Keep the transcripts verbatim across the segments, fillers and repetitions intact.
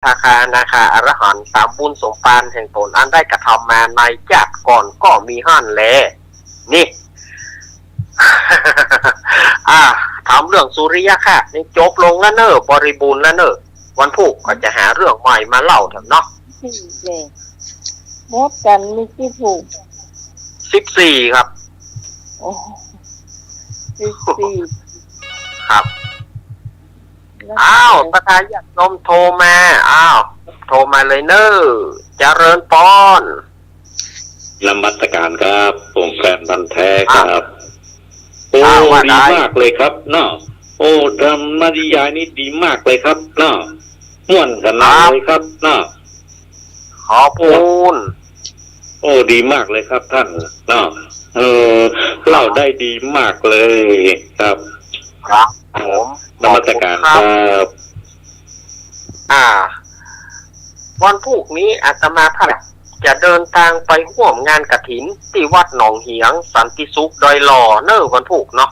ทาคานาคาอรหันต์ ต๋ามบุญสมภารแห่งต๋นอันได้กระทำมาในจาติก่อนก็มีหั้นแล นี่ อ่า ถามเรื่องสุริยคราสนี่จบลงแล้วเน่อ บริบูรณ์แล้วเน่อ วันพูกก็จะหาเรื่องใหม่มาเล่าแถมเนาะ สี่เลย หมดกั๋นมีกี่ผูก สิบสี่ ครับ โอ้ สิบสี่ ครับ อ้าว ศรัทธาญาติโยมโทรมา อ้าว โทรมาเลยเน่อ เจริญปอน นมัสการครับ ผมแฟนพันธุ์แท้ครับ อ้าว โอ้ อ้าว ว่าไง ดีมากเลยครับเนาะ โอ้ ธรรมนิยายนี่ดีมากเลยครับเนาะ ม่วนขนาดเลยครับเนาะ ขอบคุณ โอ้ ดีมากเลยครับท่านเนาะ เออ เล่าได้ดีมากเลยครับ ครับผม นมัสการครับ ขอบคุณครับ อ่า วันพูกนี้อาตมาภาพจะเดินตางไปฮ่วมงานกฐินตี้วัดหนองเหียงสันติสุขดอยหล่อเน่อ วันพูกเนาะ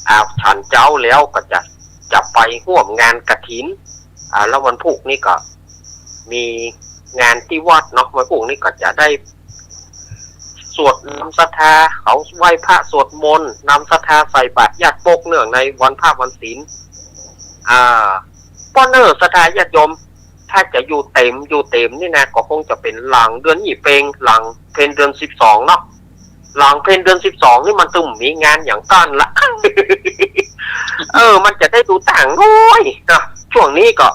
อ่า ฉันเจ๊าแล้วก็จะ จะไปฮ่วมงานกฐิน อ่า แล้ววันพูกนี้ก็มีงานตี้วัดเนาะ วันพูกนี้ก็จะได้ สวดนำศรัทธา เขาไหว้พระสวดมนต์ นำศรัทธาใส่บาตรญาติโยมเนื่องในวันพระวันศีล อ่า ป้อเน่อศรัทธาญาติโยม ถ้าจะอยู่เต็ม อยู่เต็มนี่นะ ก็คงจะเป๋นหลังเดือนยี่เปง หลังเพ็ญเดือนสิบสองเนาะ หลังเพ็ญเดือนสิบสองนี่มันตึงมีงานอย่างกั้นละ เออ มันจะได้ดูต่างน้อยเนาะ ช่วงนี้ก็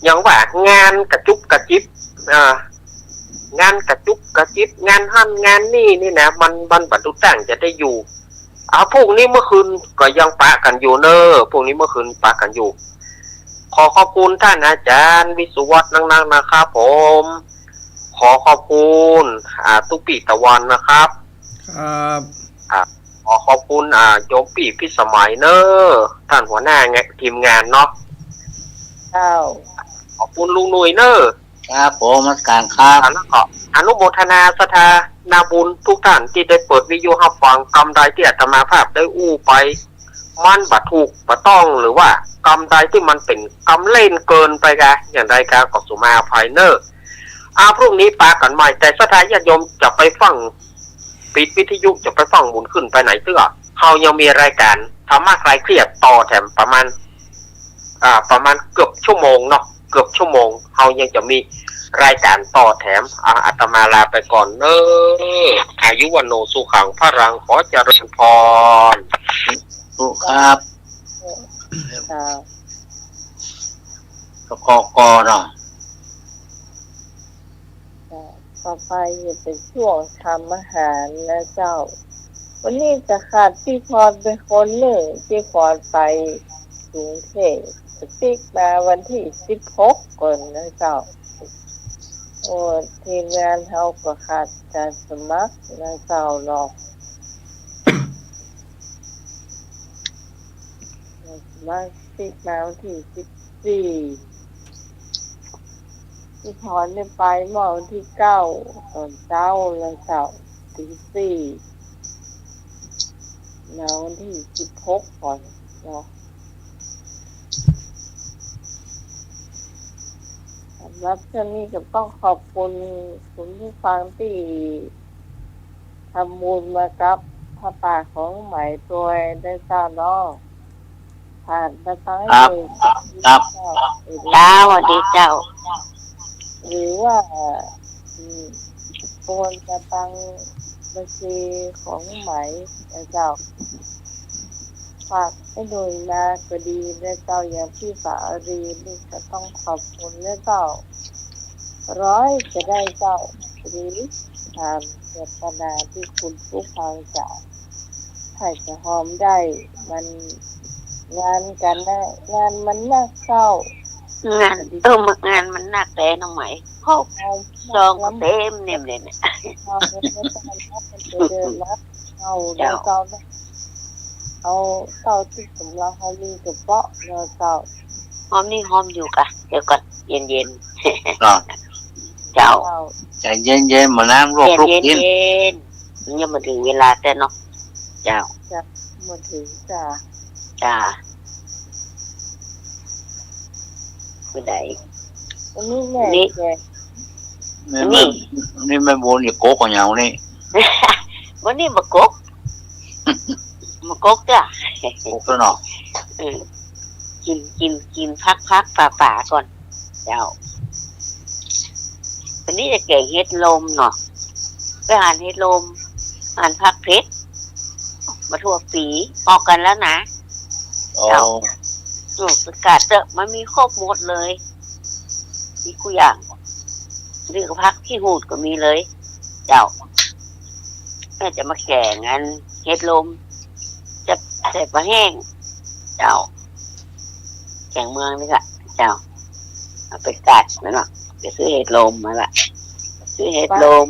อย่างว่างานกระจุบกระจิบ อ่า งานกระจุบกระจิบ งานหั้นงานนี่นี่นะ มัน มันบ่ดูต่างจะได้อยู่ อ่า พูกนี้เมื่อคืนก็ยังปะกั๋นอยู่เน่อ พูกนี้เมื่อคืนปะกั๋นอยู่ ขอขอบคุณท่านอาจารย์วิศวัตรนักๆ นะครับผม ขอขอบคุณ อ่า ตุ๊ปี้ตะวันนะครับ ครับ อ่า ขอขอบคุณ อ่า โยมปี้พิสมัยเน่อ ท่านหัวหน้า ทีมงานเนาะ เจ้า ขอบคุณลุงหนุ่ยเน่อ ครับผม นมัสการครับ อ่า แล้วก็อนุโมทนาศรัทธานาบุญทุกท่านตี้ได้เปิดวิทยุฮับฟัง กำใดตี้อาตมาภาพได้อู้ไป มันบ่ถูกบ่ต้อง หรือว่ากำใดตี้มันเป๋นกำเล่นเกินไปกา อย่างใดกาก็สุมาอภัยเน่อ อ่า พรุ่งนี้ปะกั๋นใหม่ แต่ศรัทธาญาติโยมจะไปฟัง ปิดวิทยุจะไปฟังหมุนขึ้นไปไหนเตื้อ เฮายังมีรายก๋านธรรมะคลายเครียดต่อแถมประมาณ อ่า ประมาณเกือบชั่วโมงเนาะ เกือบชั่วโมง เฮายังจะมีรายก๋านต่อแถม อ่า อาตมาลาไปก่อนเน่อ อายุวัณโณสุขังพลัง ขอเจริญพร ถูกครับ ค่ะ กก เนาะ ค่ะ ต่อไปจะเป๋นช่วงทำอาหารนะเจ้า วันนี้จะขาดปี้พรเป๋นคนนึ่ง ปี้พรไปกรุงเทพฯ ปิ๊กมาวันตี้สิบหกก่อนนะเจ้า โอ้ ทีมงานเฮาก็ขาดก๋านสมัครนะเจ้าเนาะ สมัครปิ๊กมาวันตี้สิบสี่ ปี้พรนี่ไปเมื่อวันตี้เก้าต๋อนเจ๊านะเจ้า ตีสี่ มาวันตี้สิบหกก่อนเนาะ สำหรับเที่ยวนี้ก็ต้องขอบคุณคุณผู้ฟังตี้ทำบุญมากับผ้าป่าของไหมตวยนะเจ้าเนาะ ผ่านมาตั้ง ครับ เอ่ย ครับ เจ้า เอ่ย เจ้า สวัสดีเจ้า หรือว่า อืม โอนมาตังบัญชีของไหมนะเจ้า ฝากไอ้หนุ่ยมาก็ดีนะเจ้า อย่างพี่สาลีนี่ก็ต้องขอบคุณนะเจ้า ร้อยก็ได้เจ้า หรือตามเจตนาที่คุณผู้ฟังจะ ถ้าจะหอมได้ มันงานกันนะ งานมันนักเจ้า งาน เออ งานมันนักแต๊น้องไหม หอม ซองก็เต็มเน่มเลยเนี่ย หอมมันไม่ต้องนับ มันจะเดินแล้ว เอา เจ้า เจ้านะ เอาเต้าตี้กำลังเฮามีก็เปาะเนาะเจ้า หอมนี่หอมอยู่กะ เดี๋ยวก่อน เย็นๆ เนาะ เจ้า เจ้า ใจเย็นๆ บ่น้ำลวกลูกชิ้น เย็นๆ เย็นๆ มันยังบ่เถิงเวลาแต๊เนาะ เจ้า จ้ะ บ่เถิงจ้ะ จ้า ผู้ใด อันนี้แม่ นี่ แกง นี่ นี่ นี่แม่บุญนี่กกก่อนอย่างนี้ วันนี้บ่กก บ่กกจ้ะ กกแล้วเนาะ เออ กิ๋น กิ๋น กิ๋นผักๆ ป๋าๆ ก่อน เจ้า วันนี้จะแกงเห็ดลมเนาะ ไปหั่นเห็ดลม หั่นผักเผ็ด บ่าถั่วปี ออกกั๋นแล้วนะ อ๋อ เจ้า อืม ไปกาดเต๊อะ มันมีครบหมดเลย มีกู้อย่าง นี่ก็ผักขี้หูดก็มีเลย เจ้า แม่จะมาแกงอันเห็ดลม จะใส่ป๋าแห้ง เจ้า แกงเมืองนี่ค่ะ เจ้า เอาไปกาดแล้วเนาะ ไปซื้อเห็ดลมมาละ ซื้อเห็ดลม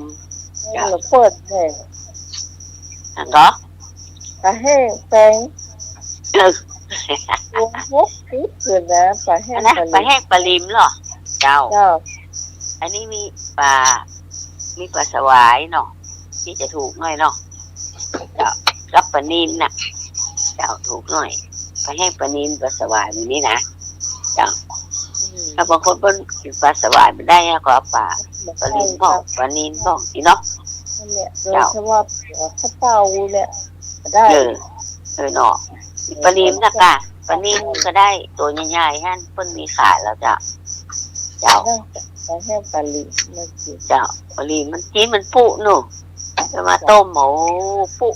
เจ้า เปิดแห้ง อันก็ ป๋าแห้งแปง เออ รวมหกสิบเลยนะ ป๋าแห้ง อันนะ ป๋าลิม ป๋าแห้งป๋าลิมเหรอ เจ้า เจ้า อันนี้มีป๋า มีป๋าสวายเนาะ ที่จะถูกหน่อยเนาะ เจ้า กับป๋านิลน่ะ เจ้า ถูกหน่อย ป๋าแห้งป๋านิลป๋าสวายแบบนี้นะ เจ้า อืม ถ้าบางคนเปิ้นกิ๋นป๋าสวายบ่ได้ก็เอาป๋า ป๋าลิมพ่อง ป๋านิลพ่องสิเนาะ นั่นแหละ เจ้า โดยเฉพาะข้าวเต้าเนี่ย ได้ เออ เออเนาะ เออ ป๋านิลน่ะค่ะ ป๋านิลก็ได้ ตั๋วใหญ่ๆ หั้น เปิ้นมีขายแล้วเจ้า เจ้า ป๋าแห้งป๋าลิมมากิ๋น เจ้า ป๋าลิมมันจิ๊มมันปุเนาะ จะมาต้ม โอ้ ปุ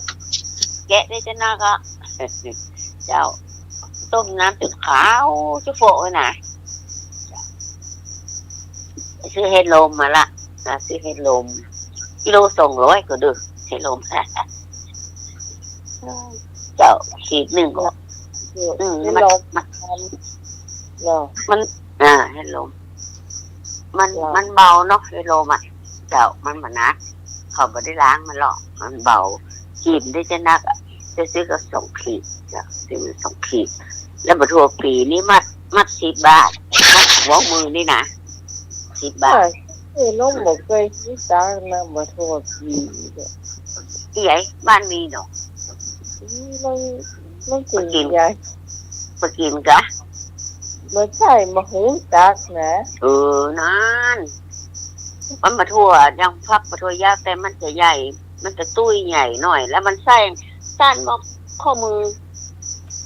แกะได้จะนักอะ เจ้า ต้มน้ำจ๋นขาวจะโฟะเลยนะ ซื้อเห็ดลมมาละนะ ซื้อเห็ดลม กิโลสองร้อยก็เด้อ เห็ดลม เจ้า ขีดนึ่งก็ เออ อืม เห็ดลม มัน มัน เนาะ มัน อ่า เห็ดลม มัน เจ้า มันเบาเนาะ เห็ดลมอะ เจ้า มันบ่หนัก เขาบ่ได้ล้างมันหรอก มันเบา ขีดได้จะนักอะ จะซื้อก็สองขีด เจ้า ซื้อมาสองขีด แล้วบ่าถั่วปีนี่มัด มัดสิบบาท มัดหัวมือนี่นะ สิบบาท เออ น้องบ่เกยซื้อจักนะ บ่าถั่วปีเนี่ย อีหยังบ้านมีเนาะ อืม มัน มันกิ๋น บ่ากิ๋น ยาย บ่ากิ๋นกะ บ่ใจ้ บ่ฮู้จักนะ เออ นั่น มันบ่าถั่ว อย่างผักบ่าถั่วยักษ์ แต่มันจะใหญ่ มันจะตุ้ยใหญ่หน่อย แล้วมันใส้สั้นบ่าข้อมือ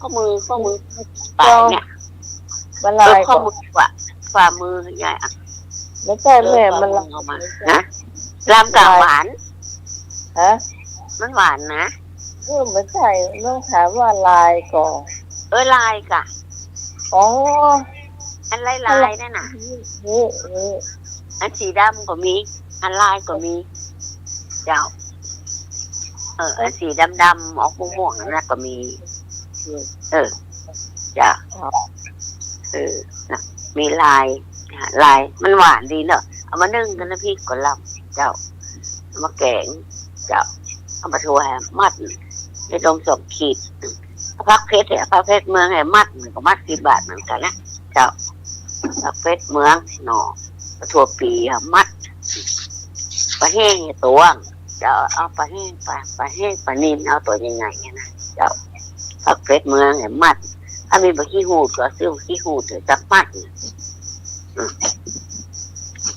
ข้อมือ ข้อมือป๋ายเนี่ย มันลาย เออ ข้อมือ กว่า ฝ่ามือใหญ่อะ บ่ใจ้ เออ แม่ ฝ่ามือ มันลาย ออกมา ฮะ ลำกะหวาน ฮะ มันหวานนะ เออ บ่ใจ้ น้องถามว่าลายก่อ เออ ลายกะ อ๋อ อันลายๆ นั่นน่ะ ฮู้ ฮู้ อันสีดำก็มี อันลายก็มี เจ้า เออ อันสีดำๆ ออกม่วงๆ นั่นน่ะก็มี อืม เออ เจ้า อ๋อ เออ น่ะ มีลาย ลาย มันหวานดีเนาะ เอามานึ่งกับน้ำพริกก็ลำ เจ้า เอามาแกง เจ้า เอามาถั่วแหมมัด เห็ดลมสองขีด ผักเผ็ดเนี่ย ผักเผ็ดเมืองแหมมัด มันก็มัดสิบบาทเหมือนกั๋นนะ เจ้า ผักเผ็ดเมืองเนาะ บ่าถั่วปีอะมัด ป๋าแห้งเนี่ยตวง เจ้า เอาป๋าแห้ง ป๋า ป๋าแห้งป๋านิล เอาตั๋วใหญ่ๆ เนี่ยนะ เจ้า ผักเผ็ดเมืองเนี่ยมัด ถ้ามีบ่าขี้หูดก็ซื้อบ่าขี้หูดเถอะ จักมัด อืม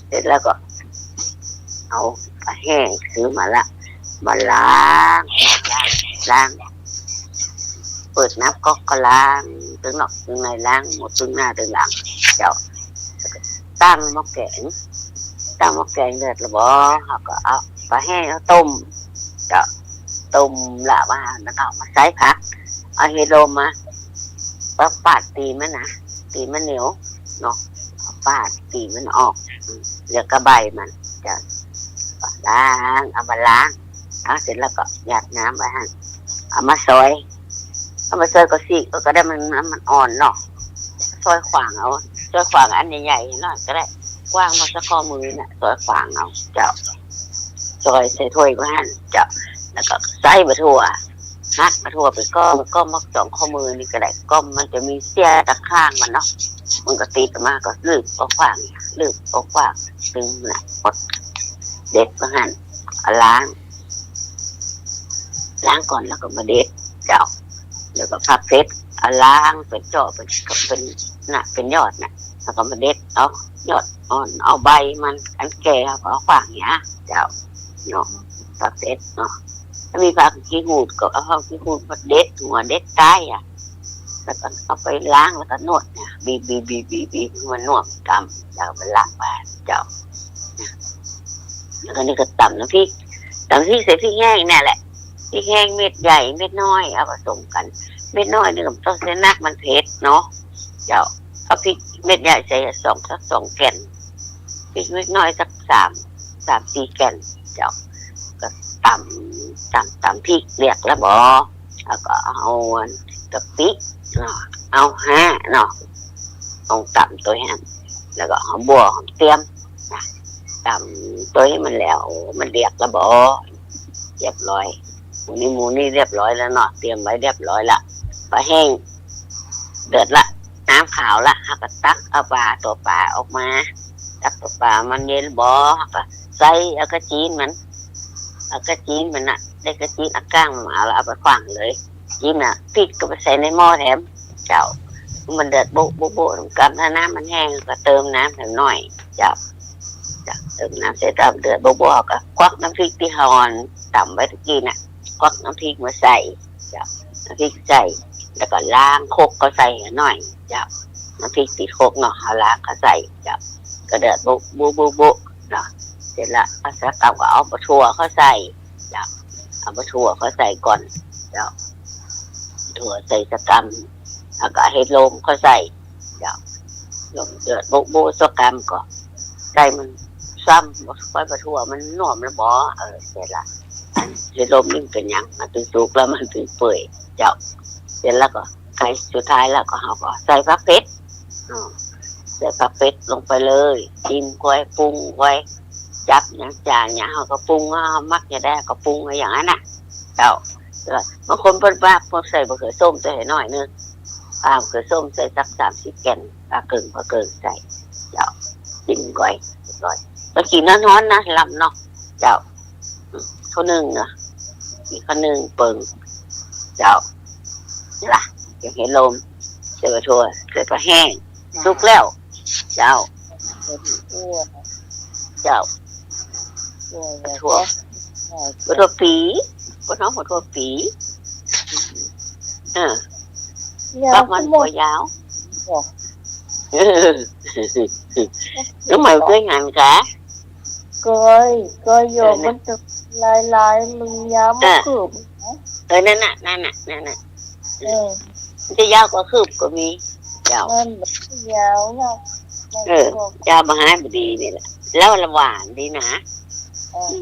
เสร็จแล้วก็ เอาป๋าแห้งซื้อมาละ มาล้าง ล้าง ล้าง เปิดน้ำก๊อกก็ล้าง ตึงนอกตึงใน ล้างหมดตึงหน้าตึงหลัง เจ้า ตั้งหม้อแก๋ง ตั้งหม้อแก๋งเดือดแล้วบ่ เฮาก็เอาป๋าแห้งเอาต้ม เจ้า ต้มละว่า แล้วก็เอามาใส่ผัก เอาเห็ดลมมา ปาด ปาดตี๋นมันนะ ตี๋นมันเหนียวเนาะ ปาดตี๋นมันออก อืม แล้วก็ใบมัน เจ้า ล้าง เอามาล้าง เอาเสร็จแล้วก็หยาดน้ำไว้หั่น เอามาซอย เอามาซอยก็สิ ก็ได้มัน มันอ่อนเนาะ ซอยขวางเอา ซอยขวางอันใหญ่ๆ หน่อยก็ได้ กว้างพอสักข้อมือน่ะ ซอยขวางเอา เจ้า ซอยใส่ถ้วยไว้หั่น เจ้า แล้วก็ใส่บ่าถั่ว หักบ่าถั่วไปก้อม ก้อมมักสองข้อมือนี่ก็ได้ ก้อมมันจะมีเสี้ยตะข้างมันเนาะ มันก็ติดออกมา ก็ลืบออกขวาง ลืบออกขวาง ตึงน่ะ หมด เด็ดไว้หั่น เอาล้าง ล้างก่อนแล้วก็มาเด็ด เจ้า แล้วก็ผักเผ็ด เอาล้างเป็นเจาะ เป็น เป็น น่ะ เป็นยอดน่ะ แล้วก็มาเด็ดเอายอดอ่อน เอาใบมัน อันแก่เฮาก็เอาขว้างเหีย เจ้า เนาะ ผักเด็ดเนาะ ถ้ามีผักขี้หูดก็เอาผักขี้หูดมาเด็ดหัวเด็ดต๊ายอะ แล้วก็เอาไปล้าง แล้วก็นวดเนี่ย บีบ บีบ บีบ บีบ บีบให้มันน่วมกำ เจ้า มันล้างบาด เจ้า แล้วก็นี่ก็ต๋ำน้ำพริก ต๋ำพริกใส่พริกแห้งเนี่ยแหละ พริกแห้งเม็ดใหญ่เม็ดน้อยเอาผสมกั๋น เม็ดน้อยนี่ก็บ่ต้องใส่นัก มันเผ็ดเนาะ เจ้า เอาพริกเม็ดใหญ่ใส่สอง สักสองแก่น พริกเม็ดน้อยสักสาม สามสี่แก่น เจ้า ก็ต๋ำ ต๋ำ ต๋ำพริกเรียกแล้วบ่ แล้วก็เอากะปิเนาะ เอาห่าเนาะ ต้องต๋ำตวยหั้น แล้วก็หอมบั่วหอมเตียมนะ ต๋ำตวยหั้นแล้วมันเรียกแล้วบ่ เรียบร้อย หมูนี่ หมูนี่เรียบร้อยแล้วเนาะ เตรียมไว้เรียบร้อยละ ปลาแห้ง เดือดละ น้ำขาวละ เฮาก็ตักเอาปลา ตั๋วปลาออกมา ตักตั๋วปลามันเย็นบ่ เฮาก็ใส่เอากระจีนมัน เอากระจีนมันน่ะ ได้กระจีนเอาก้างมันมาแล้วเอาไปขว้างเลย จีนน่ะ พริกก็ไปใส่ในหม้อแถม เจ้า มันเดือดโบ๊ะโบ๊ะโบ๊ะกำ ถ้าน้ำมันแห้งก็เติมน้ำแถมหน่อย เจ้า เจ้า เติมน้ำเสร็จแล้วเดือดโบ๊ะโบ๊ะ เฮาก็ควักน้ำพริกตี้เฮาต๋ำไว้ตะกี้น่ะ ควักน้ำพริกมาใส่ เจ้า น้ำพริกใส่ แล้วก็ล้างครกก็ใส่หน่อย เจ้า น้ำพริกติดครกเนาะ เฮาล้างก็ใส่ เจ้า ก็เดือดโบ๊ะโบ๊ะโบ๊ะโบ๊ะเนาะ เสร็จละ เอาสักกำก็เอาปลาทูเข้าใส่ เจ้า เอาปลาทูเข้าใส่ก่อน เจ้า ปลาทูใส่สักกำ แล้วก็เห็ดลมเข้าใส่ เจ้า ลมเดือดโบ๊ะโบ๊ะสักกำก็ ใส่มันซ้ำ ปล่อยปลาทูมันน่วมแล้วบ่ เออ เสร็จละ อันเห็ดลมนี่มันเป๋นหยัง มันตึงสุกแล้วมันตึงเปื่อย เจ้า เสร็จแล้วก็ ใกล้สุดท้ายแล้วก็ เฮาก็ใส่ผักเผ็ด อ๋อ ใส่ผักเผ็ดลงไปเลย จิ้มก้อย ปรุงก้อย จับหยังจานหยัง เฮาก็ปรุง เฮามักจะได้ก็ปรุงไว้อย่างนั้นน่ะ เจ้า แล้วบางคนเปิ้นว่าเปิ้นใส่มะเขือส้มใส่หน่อยนึง อ่า มะเขือส้มใส่สักสามสี่แก่น ปลาเกิ่ง ปลาเกิ่งใส่ เจ้า จิ้มก้อย เรียบร้อย ก็กิ๋นฮ้อนๆ นะ ลำเนาะ เจ้า ข้าวนึ่งเนาะ มีข้าวนึ่งเปิง เจ้า นี่ล่ะ แกงเห็ดลม ใส่ปลาทู ใส่ปลาแห้ง สุกแล้ว เจ้า เจ้า ปลาทู ปลาทูปี ปลาทู ปลาทูปี เออ ปากมันบ่ยาว เออ แล้วหมายเคยหันกะ เกย เกยอยู่ เออ น่ะ มันจะลายๆ มันยาวบ่คืบนะ เออ นั่นน่ะ นั่นน่ะ นั่นน่ะ เออ มันจะยาวกว่าคืบก็มี ยาว นั่นยาวนะ เออ ยาวบ่หายบ่ดีนี่แหละ แล้วละหวานดีนะ เออ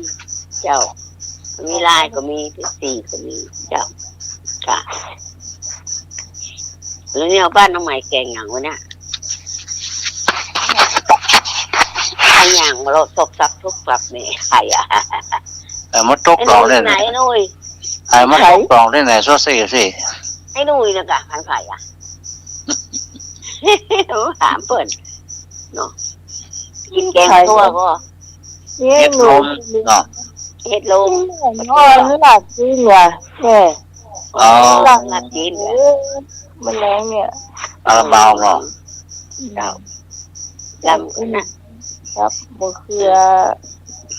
เจ้า มีลายก็มี สีก็มี เจ้า ค่ะ แล้วเนี่ยบ้านน้องใหม่แกงหยังวะเนี่ย ไอ้หยังมาโลดทบทรัพย์ทุกทรัพย์นี่ ใครอะ เออ มาตกลงได้ไหน ไอ้หนุ่ย ไอ้มาตกลงได้ไหน โซเซ่สิ ไอ้หนุ่ยนะกะ ใครอะ ถามเปิ้น เนาะ กิ๋นแกงซั่วก็ เห็ดลมเนาะ เห็ดลม อ๋อ นี่ล่ะ นี่เนี่ย เนี่ย อ๋อ ลาบจี๋น เออ มันแรงเนี่ย อาราบาวเนาะ เจ้า ลำนะ กับมะเขือ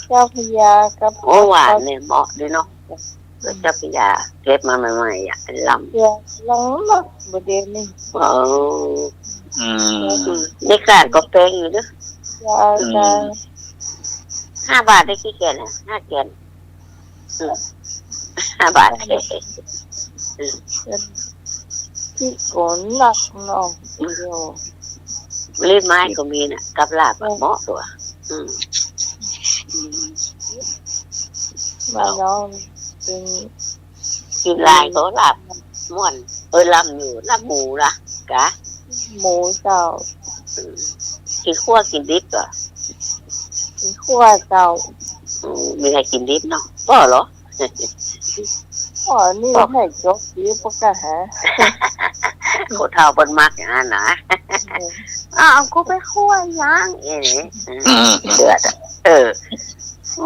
เจ้าพระยา กับ โอ้ หวานเนี่ย เหมาะดีเนาะ เจ้าพระยา เก็บมาใหม่ๆ อ่ะ ลำ เจ้า ลำเนาะ บ่เด่นนี่ เออ อืม ในกาดก็แปงอยู่เนาะ เจ้า อืม เจ้า ห้าบาทได้กี่แก่นอะ ห้าแก่น อืม ห้าบาทแก่น อืม ที่โกนหนักเนาะ อืม เดี๋ยว รีบไม้ก็มีน่ะ กับลาบอะ เออ เหมาะตั๊ว อืม อืม บ้านน้องเป๋น กิ๋นลายก็ลาบม่วน เออ ลำอยู่ ลาบหมูล่ะ กะ หมูเจ้า อืม กิ๋นคั่วกิ๋นดิบอะ กิ๋นคั่วเจ้า อืม มีใผกิ๋นดิบเนาะ ป้อเหรอ ป้อนี่ ป้อ ให้จกดิบปะกะฮะ คนเฒ่าเปิ้นมักอย่างนั้นนะ เออ อ้าว ก็ไปคั่วย่าง เอ้ย อืม เดือดอะ เออ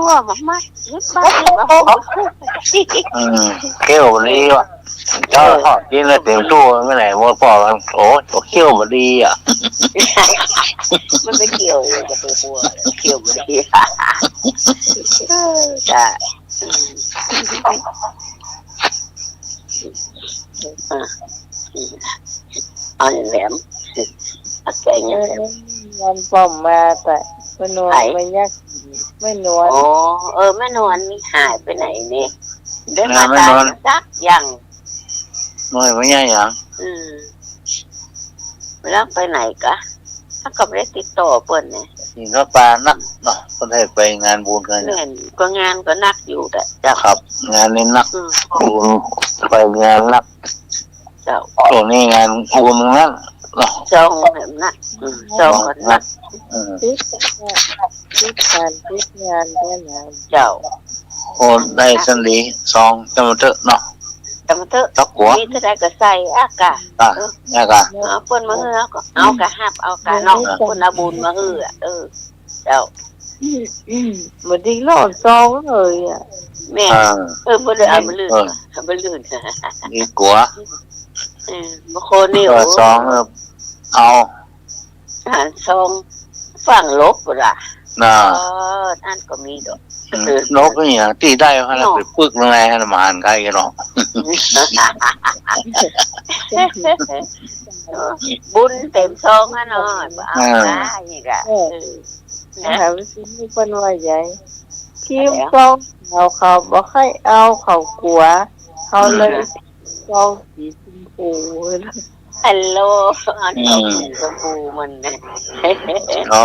ว่าบ่มัก สิบบาท สิบบาท อืม เคี้ยวบ่ดีว่ะ เจ้าทอดกิ๋นแล้วเต๋มตู้๋ว เมื่อไหร่หมด ป้อ โอ้ย เคี้ยวบ่ดีอะ มันไปเคี้ยวอยู่กับตัว เคี้ยวบ่ดี เออ จ้ะ อืม อ่ะ เอาแหลม เอาแกง เออ มันป้อมมาแต่แม่นวล ไผ แม่ยักษ์ แม่นวล อ๋อ เออ แม่นวลนี่หายไปไหนนี่ ได้มา เออ แม่นวล ตามสักอย่าง น้อยบ่ใหญ่หยัง อืม แล้วไปไหนกะ ถ้าก็บ่ได้ติดต่อเปิ้นเนี่ย นี่ก็ปานักเนาะ ก็ได้ไปงานบุญกัน แม่น ก็งานก็นักอยู่แต่ เจ้า ครับ งานนี่นัก อืม บุญ ไปงานนัก เจ้า ตรงนี้งานบุญนั้นเนาะ ซองแหมนัก อืม ซองก็นัก อืม ติดงาน ติดการ ติดงานแท้นะ เจ้า โอ้ ได้สันดี ซอง จำเถอะเนาะ จำเถอะ ตักกั๋ว มีเท่าใดก็ใส่อะกะ อ่ะ เออ เนี่ยกะ เอาเปิ้นมาหื้อก็ เอากะฮับ เอากะเนาะ เปิ้นเอาบุญมาหื้ออะ เออ เจ้า อืม อืม บ่ดีหลอดซองเลยอะ แม่น อ่า เออ บ่ได้เอามาลื่น เออ เอามาลื่น ดีกั๋ว เออ บ่คนนี่ เออ โอ้ ซอง เออ เอา อาหารซอง ฟั่งลบบ่ล่ะ น่ะ เออ อันก็มีดอก อืม ลบนี่อะ ตี้ได้ขนาด เนาะ ไปปึกลงในหั้น บ่หันใก้เนาะ บุญเต๋มซองอะเนาะ บ่เอา อ่า ได้อีกอะ เออ เออ นะ หาวิธีนี้เปิ้นว่าใหญ่ ครีมซองขาวเขาบ่ใค่เอา เขากั๋ว เขาเลย อืม ซองสีชมพู ฮัลโหล อันนี้ อืม สีชมพูมันนะ โอ้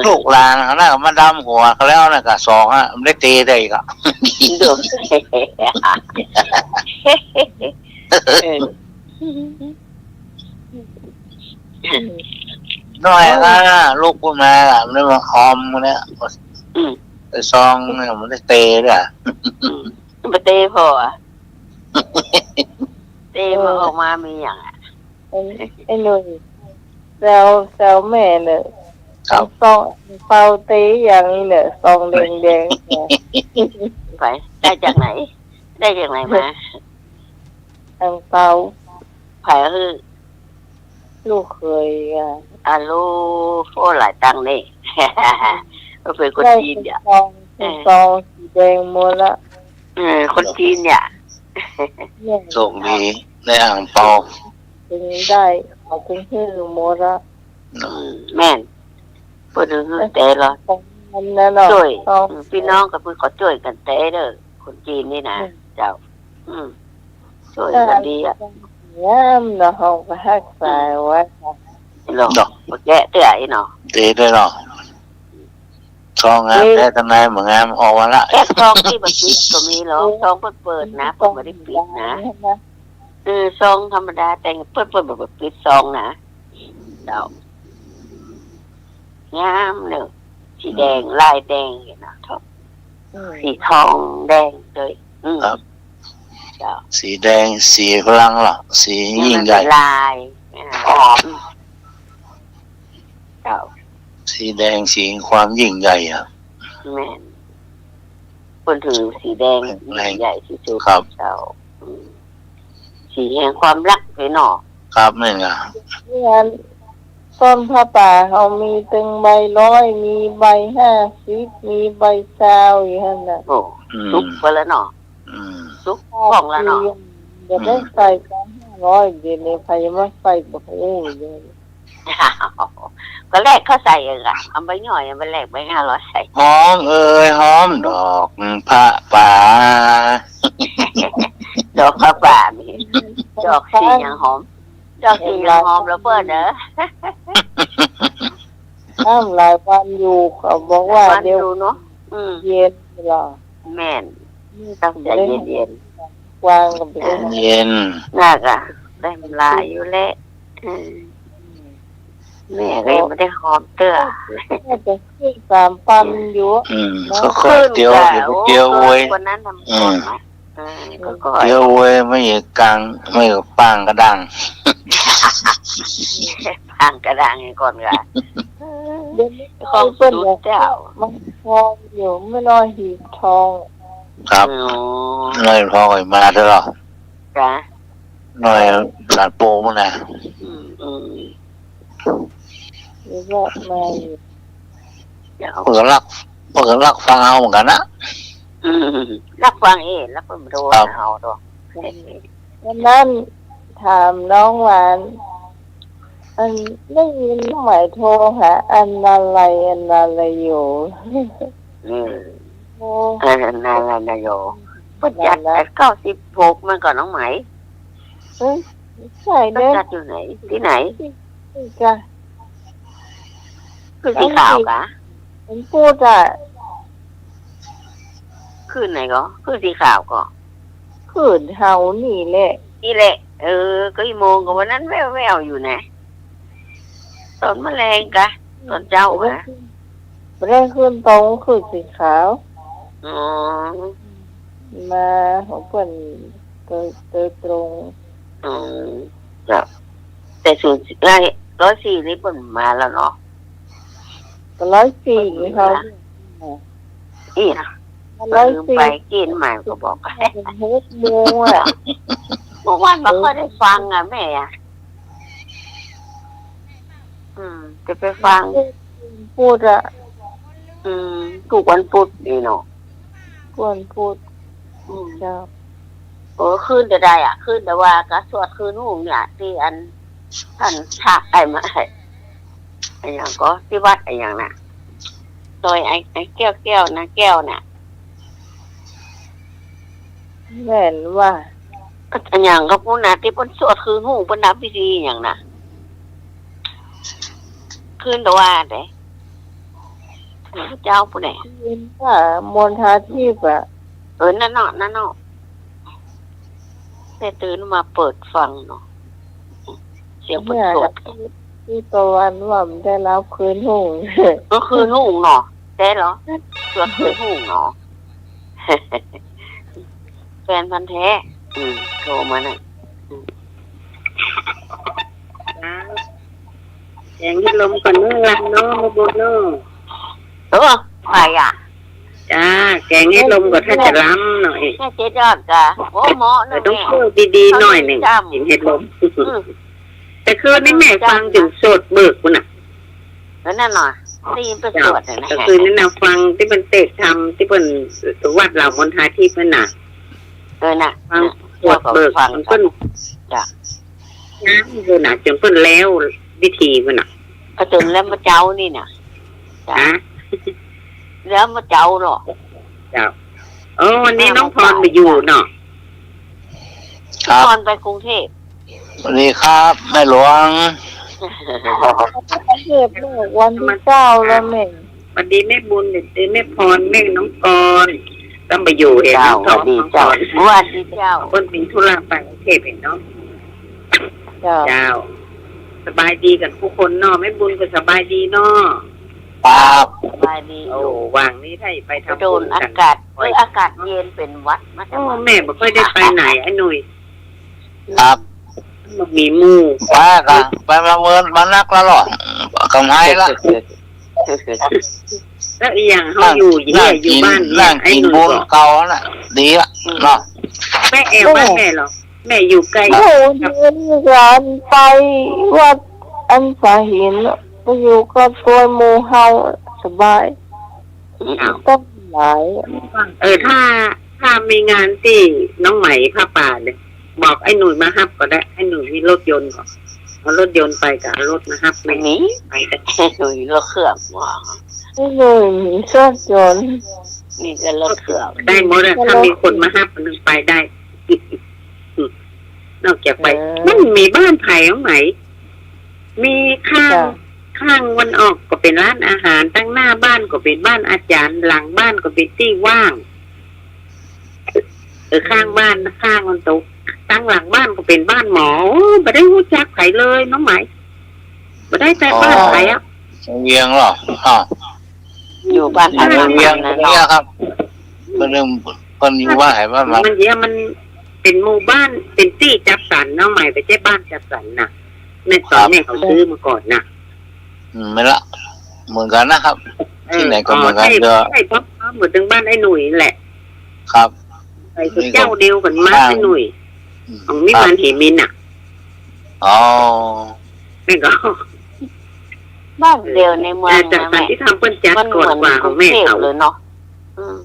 ลูกหลานเขาน่ะ มาดำหัวเขาแล้วน่ะ กะซองอะ มันได้เตะได้อีกอะ เออ น้อยนะ ลูกพูดมาล่ะ มันได้มาหอมมันเนี่ย อืม ไอ้ซองเนี่ยมันได้เตะด้วยอะ อืม มันเตะพออะ เตะมันออกมามีอย่างอะ ไอ้ ไอ้หนุ่ย แซว แซวแม่เน่อ ครับ ซอง เปาเตะอย่างนี้เน่อ ซองแดงๆ เนี่ย ไป ได้จากไหน ได้จากไหนมา อังเปา ใผหื้อ ลูกเขยอะ อะลูก โอ้ หลายตังค์นี่ เปิ้นเป๋นคนจีนเนี่ย ได้เป๋นซอง เป๋นซองสีแดงหมดละ เออ คนจีนเนี่ย เนี่ย โชคดี ได้อังเปา เป๋นได้ เขาเป๋นหื้อหมดละ อืม แม่น เปิ้นหื้อเต๋อละ ของมันนั่นเนาะ จ้วย ของ อืม ปี้น้องก็เปิ้นก็จ้วยกั๋นเต๋อเน่อ คนจีนนี่นะ อืม เจ้า อืม จ้วยกั๋นดีอะ งามเนาะ เฮาก็ฮักษาไว้ เนาะ เนาะ บ่แกะเตื้ออี้เนาะ เต๋อได้เนาะ ซองงามแต๊ตังในบ่งาม ออกมาละ แกะซองตี้บ่ปิดก็มีหรอก ซองเปิ้นเปิดนะ เปิ้นบ่ได้ปิดนะ เออ ซองธรรมดา แต่เปิ้น เปิ้นบ่ปิดซองนะ เจ้า งามเน่อ สีแดง อืม ลายแดงอยู่นะ ทอง อืม สีทองแดงเลย อืม ครับ เจ้า สีแดง สีพลังเหรอ สียิ่งใหญ่ มันเป๋นลาย อ่า เจ้า สีแดง สีความยิ่งใหญ่อะ แม่น เปิ้นถือสีแดง แรง ยิ่งใหญ่ตี้สุด ครับ เจ้า อืม สีแห่งความฮักเลยเนาะ ครับ แม่นอะ งานต้นผ้าป่าเฮามีตึงใบร้อย มีใบห้าสิบ มีใบซาวอยู่หั้นน่ะ โอ้ อืม สุกไปแล้วเนาะ อืม สุกของแล้วเนาะ บ่ได้ใส่ตังค์ห้าร้อย เดี๋ยวนี้ใผมาใส่บ่ฮู้เลย ก็แลกเขาใส่เองอะ เอาใบย่อย เอาใบแลกใบห้าร้อยใส่ หอมเอ่ย หอมดอกผ้าป่า ดอกผ้าป่านี่ ดอกสีหยังหอม ดอกสีหยังหอมละเปิ้นเน่อ น้ำหลายวันอยู่ เขาบอกว่า หลายวัน เดี๋ยว อยู่เนาะ อืม เย็นเหรอ แม่น อืม ต้องใจเย็นๆ กว้างก็บ่ได้ เย็น น่ากะ ได้หลายอยู่แหละ เออ แม่ก็ยังบ่ได้หอมเตื้อ แม่ก็ขึ้นสามปันอยู่ อืม เนาะ ค่อยๆเตียว ขึ้น อย่าไปเตียวโวย ขึ้นกว่านั้นน่ะ อืม มัน เออ ก็ เตียวโวย ไม่อยากกัง ไม่อยากปางกระด้าง ปางกระด้างให้ก่อนกะ เดี๋ยวนี้ ของสุดเจ้า มันทองอยู่ แม่น้อยหีบทอง ครับ อ๋อ แม่น้อยหีบทองก็มาตลอด จ้ะ แม่น้อยหลานโปงมันนะ อืม อืม เดี๋ยวก็มาอยู่ เดี๋ยว เปิ้นก็ลัก เปิ้นก็ลักฟังเอาเหมือนกั๋นนะ อืม ลักฟังเอง ลักเปิ้นโทร ครับ หาเฮาดอก วันนั้นถามน้องหวาน อันได้ยินน้องไหมโทรหาอันนาลัย อันนาลัยอยู่ อืม โอ้ เออ อันนาลัยนาโย เปิ้นจัด นั่นนะ อันเก้าสิบหกมันก่อน้องไหม เอ้ย ใช่ เปิ้น เด้อ จัดอยู่ไหน ตี้ไหน ตี้ ตี้กะ ขึ้นตี้ขาวกะ วันพุธอะ ขึ้นไหนก่อ ขึ้นตี้ขาวก่อ ขึ้นเฮานี่แหละ นี่แหละ เออ ก็อีโมงก็วันนั้นแว่วๆ อยู่นะ ต๋อนมะแลงกะ ต๋อนเจ๊าอะ บ่ได้ขึ้นตรง ขึ้นตี้ขาว อ๋อ มาของเปิ้นโดย โดยตรง อืม เจ้า แต่ศูนย์ ร้อยสี่นี่เปิ้นมาแล้วเนาะ ก็ร้อยสี่นี่เขา เปิ้นมา อี๋ ร้อยสี่ ไปกิ๋นมาก็บอก หกโมงอะ เมื่อวานบ่ค่อยได้ฟังอะแม่อะ อืม จะไปฟัง พุธอะ อืม กู้วันพุธนี่เนาะ กู้วันพุธ อืม เจ้า เออ คืนจะได้อะ คืนแต่ว่าก็สวดคืนหุงเนี่ย ตี้อัน ต้านพระไอ้มา ไอ้หยังก่อ ตี้วัดไอ้หยังน่ะ ดอยไอ้ ไอ้แก้ว แก้วนาแก้วน่ะ แม่นว่า อะหยังก็ปู้นน่ะ ตี้เปิ้นสวดคืนหุง เปิ้นทำพิธีหยังน่ะ คืนแต่ว่าเด้ เจ้าปู้นแหละ คืนว่ามณฑาทิพย์อะ เออ นั่นเนาะ นั่นเนาะ แต่ตื่นมาเปิดฟังเนาะ เสียงเปิ้นสวด เนี่ย ตี้ ตี้ตะวันว่ามันได้รับคืนหุง ก็คืนหุงเนาะ แต๊เหรอ สวดคืนหุงเนาะ แฟนพันธุ์แท้ อืม โทรมาน่ะ อืม จ้า แกงเห็ดลมก่อนเนาะ ลำเนาะ แม่บุญเนาะ เออ ไปอะ จ้า แกงเห็ดลมก่อน ถ้าจะลำหน่อย แม่เจ๊ยอดกะ โอ้ เหมาะเนาะ เออ ต้อง แม่ คั่วดีๆ หน่อยนึ่ง ข้าวเหนียวจ้ำ กิ๋นเห็ดลม อืม แต่คืนนี้แม่ฟังจนสวดเบิกปู้นน่ะ เออ นั่นน่ะ ได้ยินเปิ้นสวดน่ะนะ เจ้า ก็คือนี่นะ ฟังตี้เปิ้นเตะธรรม ตี้เปิ้นวัดเหล่ามณฑาทิพย์นั่นน่ะ เออ น่ะ ฟัง น่ะ สวดเบิก ฟัง เปิ้น จ้ะ นะ เออ น่ะ จ๋นเปิ้นแล้วพิธีปู้นน่ะ ก็จ๋นแล้วเมื่อเจ๊านี่น่ะ จ้ะ ฮะ แล้วเมื่อเจ๊าเหรอ เจ้า อ๋อ วันนี้น้องพรบ่อยู่เนาะ ครับ พรไปกรุงเทพฯ สวัสดีครับ แม่หลวง กรุงเทพฯ เมื่อวันตี้เก้าแล้วแม่ สวัสดีแม่บุญ สวัสดีแม่พร แม่น้องกร ก็บ่อยู่ เห็น เจ้า น้องทอง สวัสดีเจ้า น้องกร สวัสดีเจ้า เปิ้นมีธุระไปกรุงเทพฯ เห็นเนาะ เจ้า เจ้า สบายดีกั๋นกู้คนเนาะ แม่บุญก็สบายดีเนาะ ครับ สบายดีอยู่ โอ้ ว่างนี้ถ้าไปทำบุญกั๋น โดนอากาศ เออ อากาศเย็นเป๋นหวัดมา โอ้ แต่ว่า แม่บ่ค่อยได้ไปไหน ไอ้หนุ่ย ครับ บ่มีหมู่ ไปกะ ไปมาเมินมานักแล้วเหรอ กำไฮละ แล้วอีหยังเฮาอยู่ นั่ง อยู่ นั่ง อยู่ กิ๋น บ้านเนี่ย นั่งกิ๋น ไอ้หนุ่ย บุญ บอก เก่าน่ะ ดีละ อืม เนาะ แม่แอวบ้านแม่เหรอ แม่อยู่ไกล โอ้ เห็นหลานไปวัดอันสาหิน ไปอยู่กับตัวหมู่เฮาสบาย อ้าว ตั้งหลาย เออ ถ้า ถ้ามีงานตี้น้องไหมผ้าป่าเนี่ย บอกไอ้หนุ่ยมาฮับก็ได้ ไอ้หนุ่ยมีรถยนต์ก็ เอารถยนต์ไปก็เอารถมาฮับแม่ มี ไปก็ ไอ้หนุ่ยรถเครื่องว่ะ ไอ้หนุ่ยมีรถยนต์ มีแต่รถเครื่อง ได้หมดอะ ถ้ามีคนมาฮับมันไปได้ นอกจากไป เออ มันมีบ้านไผน้องไหม มีข้าง จ้ะ ข้างวันออกก็เป๋นร้านอาหาร ตังหน้าบ้านก็เป๋นบ้านอาจ๋ารย์ หลังบ้านก็เป๋นตี้ว่าง เออ ข้างบ้าน ข้างวันตก ตังหลังบ้านก็เป๋นบ้านหมอ โอ้ บ่ได้ฮู้จักไผเลยน้องไหม บ่ได้แต่บ้านไผอะ อ๋อ เวียงเหรอ อ้าว อยู่บ้าน อยู่เวียง อันนั้นน่ะ เนี่ยครับ เปิ้น เปิ้นอยู่บ้านไหนบ้านมัน มันเดี๋ยวมันเป๋นหมู่บ้าน เป๋นตี้จัดสรรเนาะ หมายไปใจ้บ้านจัดสรรน่ะ แม่ต๋อน ครับ แม่เขาซื้อมาก่อนน่ะ อืม ไม่ละ เหมือนกั๋นนะครับ เออ ตี้ไหนก็เหมือนกั๋น อ๋อ ใจ้ เดี๋ยว ใจ้ พร้อมๆ เหมือนตึงบ้านไอ้หนุ่ยนั่นแหละ ครับ ใจ้ นี่ก็ เจ้าเดียวกั๋นมา บ้าน ไอ้หนุ่ย อืม ของมิมาน ครับ เหมินน่ะ อ๋อ แม่ก็ บ้านเดียวในเมือง เออ แต่ นะ ต๋อน แม่ ตี้ทำเปิ้นจัด มัน ก่อน เหมือน กว่าของแม่ กรุงเทพฯ เขา เลยเนาะ อืม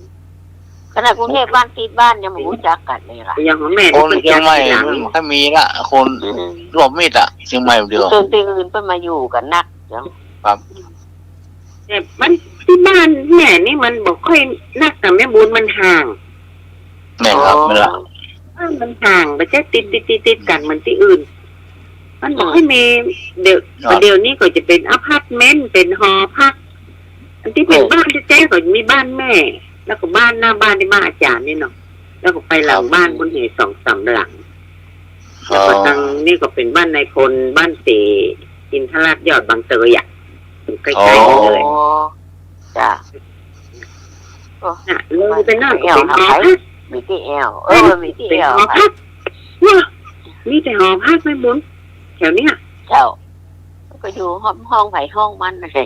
ขนาดกรุงเทพฯ บ้านติดบ้านยังบ่ฮู้จักกั๋นเลยล่ะ อย่างของแม่ คนเชียงใหม่ เปิ้นจัดทีหลัง มันก็มีละ คน อืม รวมมิตรอะ เชียงใหม่เดียว คนตี้อื่นเปิ้นมาอยู่กั๋นนัก เจ้า ครับ แต่มัน ตี้บ้านแม่นี่มันบ่ค่อยนัก แต่แม่บุญมันห่าง แม่นครับ อ๋อ แม่นละ บ้านมันห่าง บ่ใจ้ติด ติด ติด ติดกั๋นเหมือนตี้อื่น มันบ่ค่อยมี เดี๋ยว ครับ เดี๋ยวนี้ก็จะเป๋นอพาร์ตเมนต์ เป๋นหอพัก อันตี้เป๋น เออ บ้านแต๊ๆ ก็มีบ้านแม่ แล้วก็บ้านหน้าบ้านตี้บ้านอาจ๋ารย์นี่เนาะ แล้วก็ไปหลัง ครับ บ้านบุญเหตุสองสามหลัง อ๋อ แล้วก็ตางนี้ก็เป๋นบ้านนายพล บ้านศรีอินทราชยอดบางเตยอะ ใกล้ๆ กั๋นเลย อ๋อ จ้ะ โอ้ น่ะ เลยไปนั่นก็เป๋นหอพัก มีตี้แอ่ว เออ มีตี้แอ่ว เป๋นหอพัก ว้า มีแต่หอพักแม่บุญ แถวเนี้ย เจ้า ก็อยู่ห้อง ห้องใผห้องมัน ค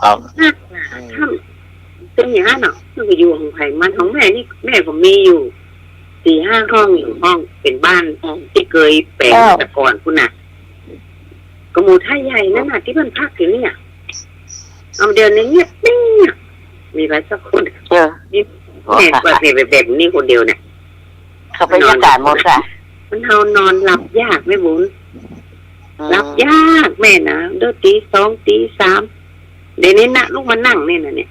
รับ น่ะ อืม ถ้าเป๋นอย่างนั้นเนาะ มันก็อยู่ห้องใผมัน ของแม่นี่ แม่ก็มีอยู่สี่ห้าห้อง อยู่ห้องเป๋นบ้าน อืม ตี้เกยแป๋ง เจ้า แต่ก่อนพู้นน่ะ ก็หมู่ไทยใหญ่นั่นน่ะ ตี้เปิ้นพักอยู่เนี่ย เอา เดี๋ยวนี้เงียบปิ้งอะ มีใผสักคน เออ นี่แม่กวาดแบบ แบบนี้คนเดียวเนี่ย เขาไปจัดก๋านหมดค่ะ มันเอานอนหลับยากแม่บุญ อืม หลับยากแม่นะ เดี๋ยวตีสองตีสาม เดี๋ยวนี้นะ ลุกมานั่งนี่นะเนี่ย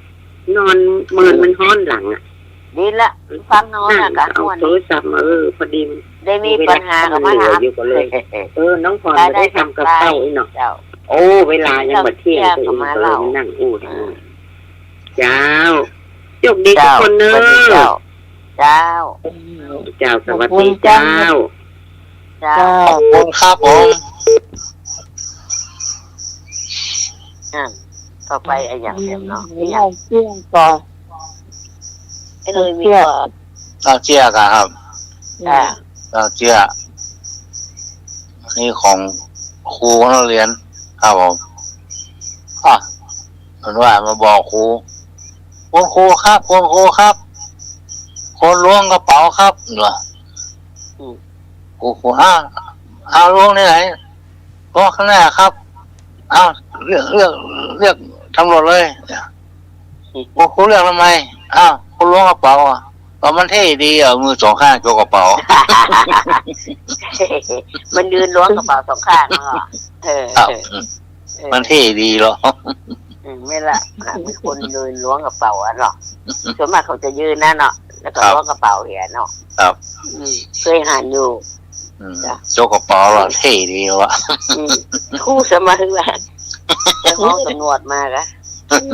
นอนเมิน มันฮ้อนหลังอะ ดีละ ฟังนอน นั่ง อะกะ เอา ม่วน โทรศัพท์มา เออ พอดีมัน ได้มีปัญหากับ เวลามันเหลืออยู่ก็เลย มาหา เออ น้องพร ได้ บ่ได้ทำกับข้าว ได้ อีกเนาะ เจ้า โอ้ เวลายังบ่เที่ยง เจ้า ตัวเอง ก็มาเล่า ก็เลยมานั่งอู้ อืม เจ้า โชคดีทุกคนเนาะ เจ้า สวัสดีเจ้า เจ้า เจ้า สวัสดีเจ้า เจ้า ขอบคุณครับผม อ่ะ ต่อไปอะหยังแหมเนาะ มี มีอะหยัง เรื่องก่อน ไอ้เลยมีก่อน เต้าเจี้ยก่ะครับ อ่า เต้าเจี้ย นี่ของครูนักเรียนครับผม อ่ะ มันว่ามาบอกครู คุณครูครับ คุณครูครับ คนล้วงกระเป๋าครับ เหรอ อืม ครู ครู อ้าว อ้าว ล้วงที่ไหน ล้วงข้างหน้าครับ อ้าว เรียก เรียก เรียกตำรวจเลย อืม ครู ครูเรียกทำไม อ้าว คนล้วงกระเป๋าอ่ะ ก็มันเท่ดีอ่ะ มือสองข้างโจกกระเป๋า มันยืนล้วงกระเป๋าสองข้างเนาะ เออ ครับ เออ มันเท่ดีเหรอ อืม แม่นละ มีคนยืนล้วงกระเป๋าอะเนาะ ส่วนมากเขาจะยืนนะเนาะ แล้วก็ ครับ ล้วงกระเป๋าเหียเนาะ ครับ อืม เกยหันอยู่ อืม จ้ะ โจกกระเป๋าเหรอ เท่ดีวะ อืม ครูสมัยว่า ไปฮ้องตำรวจมาก่ะ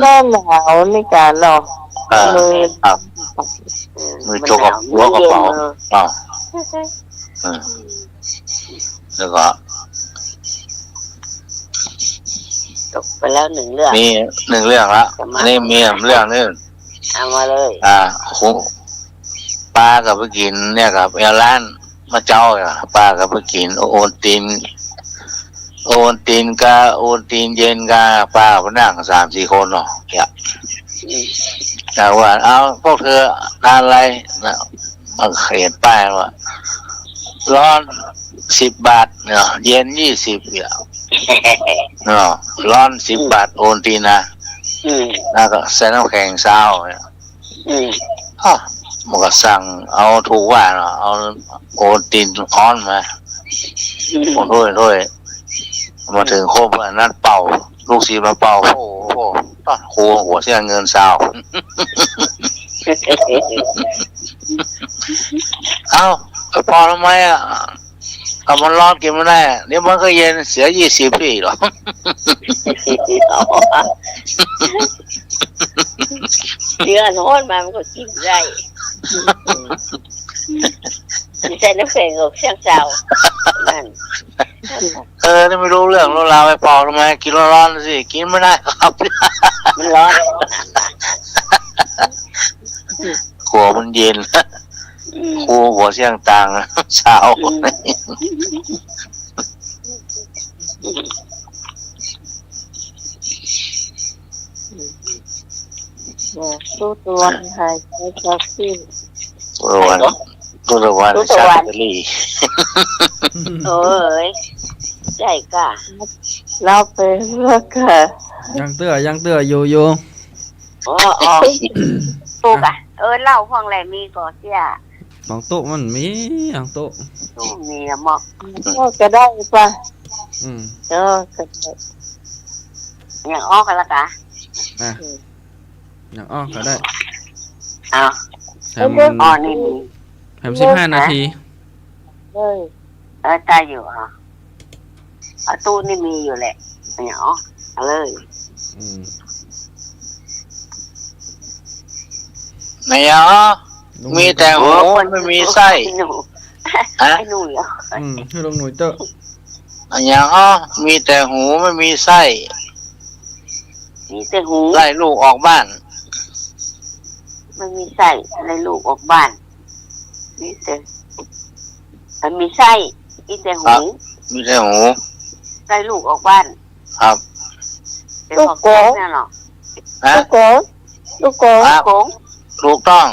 หน้าหนาวนี่ก่ะเนาะ เออ มือ ครับ อืม มือ มัน โจกกระ หนาว ล้วงกระเป๋า มือเย็น อ่า อืม แล้วก็ ตกไปแล้วหนึ่งเรื่อง มีหนึ่งเรื่องละ จะมา อันนี้มีเรื่องหนึ่ง เอามาเลย อ่า ครู ป้าก็ไปกิ๋นเนี่ยครับ แอ่ร้านมาเจ๊าอ่ะ ป้าก็ไปกิ๋นโอวัลติน โอวัลตินก่ะ โอวัลตินเย็นก่ะ ป้าไปนั่งสามสี่คนเนาะ เนี่ย อืม แต่ว่า เอา พวกเธอทานอะไรนะ มันเขียนป้ายว่า ร้อนสิบบาทเนาะ เย็นยี่สิบเนี่ย เนาะ ร้อนสิบบาท โอวัลตินนะ อืม แล้วก็ใส่น้ำแข็งซาวเนี่ย อืม อ้าว มันก็สั่งเอาถูกว่าเนาะ เอาโอวัลตินฮ้อนมา อืม โอ้โห ถ้วย ถ้วย มาเถิงครบ อันนั้นเป่า ลูกศิษย์มาเป่า โอ้โห โอ้โห โอ้โห หัวเสี้ยนเงินซาว เอ้า ไปเป่าทำไมอ่ะ ก็มันร้อนกิ๋นบ่ได้ เดี๋ยวมันก็เย็น เสียยี่สิบปี้เหรอ เดือนฮ้อนมามันก็กิ๋นได้ ใส่น้ำแข็งกับเสี้ยนซาว นั่น เออ นี่ไม่รู้เรื่องรู้ราว ไปเป่าทำไม กิ๋นร้อนๆ สิ กิ๋นไม่ได้ครับ มันร้อน หัวมันเย็น อืม ครูหัวเสี้ยนตาง ซาว อืม อืม อืม เนี่ย ตุ๊ตะวันหายใจจากที่ ตุ๊ตะวัน ตุ๊ตะวัน ตุ๊ตะวัน ชักแบตเตอรี่ โอ้ย ใจ้ก่ะ เล่าไปเรื่อยก่ะ ยังเตื้อ ยังเตื้อ อยู่ อยู่ อ๋อ อ๋อ ถูกอ่ะ เออ เล่าพ่องแลมีก่อเสี้ย ต๋องโต๊ะมันมี ต๋องโต๊ะ โต๊ะมีอะหมอก ก็ได้ป่ะ อืม เออ ก็ได้ ยังออกกันละกะ อ่ะ อืม ยังออกก็ได้ อ้าว แถม อ๋อ นี่มี แถมสิบห้านาที เออ เออ ได้อยู่ อ่ะ เอา ตู้นี่มีอยู่แหละ เนี่ย อ๋อ เอาเลย อืม ไหนอ่ะ ลุง มีแต่หู โอ้ ไม่มีไส้ ไอ้หนู ฮะ ไอ้หนูเหรอ อืม หื้อลุงหนุ่ยเต๊อะ อะหยังอ้อ มีแต่หูไม่มีไส้ มีแต่หู ไล่ลูกออกบ้าน ไม่มีไส้ ไล่ลูกออกบ้าน มีแต่ มันมีไส้ มีแต่หู ครับ มีแต่หู ไล่ลูกออกบ้าน ครับ เป็น ลูกโกง ของแก๊งเนี่ยเหรอ ฮะ ลูกโกง ลูกโกง ครับ ลูกโกง ถูกต้อง